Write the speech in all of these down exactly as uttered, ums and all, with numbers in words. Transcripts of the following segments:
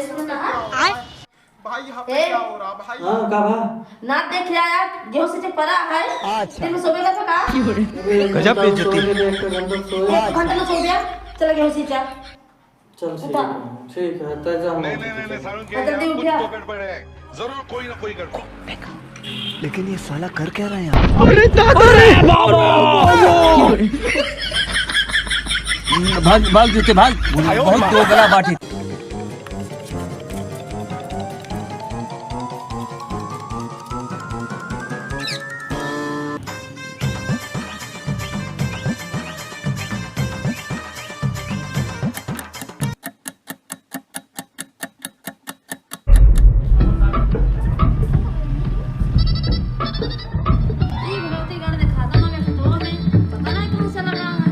सुन ना। भाई, यहाँ पे ए? क्या हो रहा भाई? हाँ, का बा? ना देख यार, गेहूं सींचे परा है। अच्छा। दिन में सोवेगा तो का? अरे, गजब घंटा बेइज्जती। सोए के लिए, एक घंटा सोए। एक घंटा में सो गया, चला गेहूं सींचा। चल, ठीक उठा। है, ठीक है, तेजा हम नहीं, नहीं, नहीं, नहीं, सारुण के हाँ, जल्दी यहाँ कुछ उठा। तो गड़बड़ है, जरूर कोई ना कोई गड़बड़। लेकिन ये साला कर क्या रहा है यहाँ? अरे दादा रे! भाग, भाग जूते, भाग। बहुत दोगला बाटी। ई भगवती गढ़ दिखाता ना, मैं तो में पता नहीं कौन सा लगा है।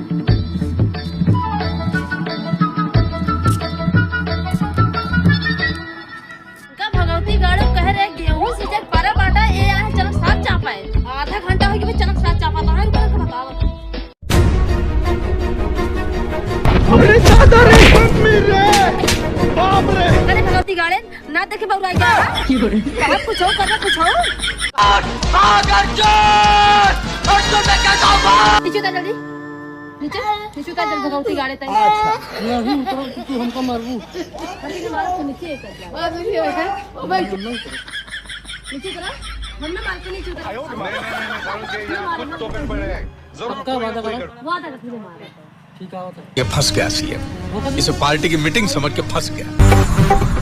का भगवती गढ़ कह रहे गेहूं सींचे परा बाटा, ए आहे चनक साग चापा है। आधा घंटा हो गया चनक साग चापा, तो है रुको, रुको, बताओ। अरे दादा रे, मम्मी रे, बाप रे। अरे भगवती गाड़े, ना देखे बउरा गया। की बोले? बहुत कुछ हो, कर कुछ हो। नीचे उतर जल्दी। नीचे, नीचे उतर जल्दी भगवती गाड़े तक। अच्छा। नहीं उतरो तो तू हमका मारबू। अरे मारो तो नीचे उतर जा। ओ भाई। नीचे उतरा। हम ना मार के नीचे उतरा। नहीं, नहीं, नहीं, नहीं, सारुण के यहाँ कुछ तो गड़बड़ है। जरूर पक्का कोई ना वादा कोई करा? गड़बड़। वादा रखिए मारा। ठीक आवत है। ये फंस गया सीएम, इसे पार्टी की मीटिंग समझ के फंस गया।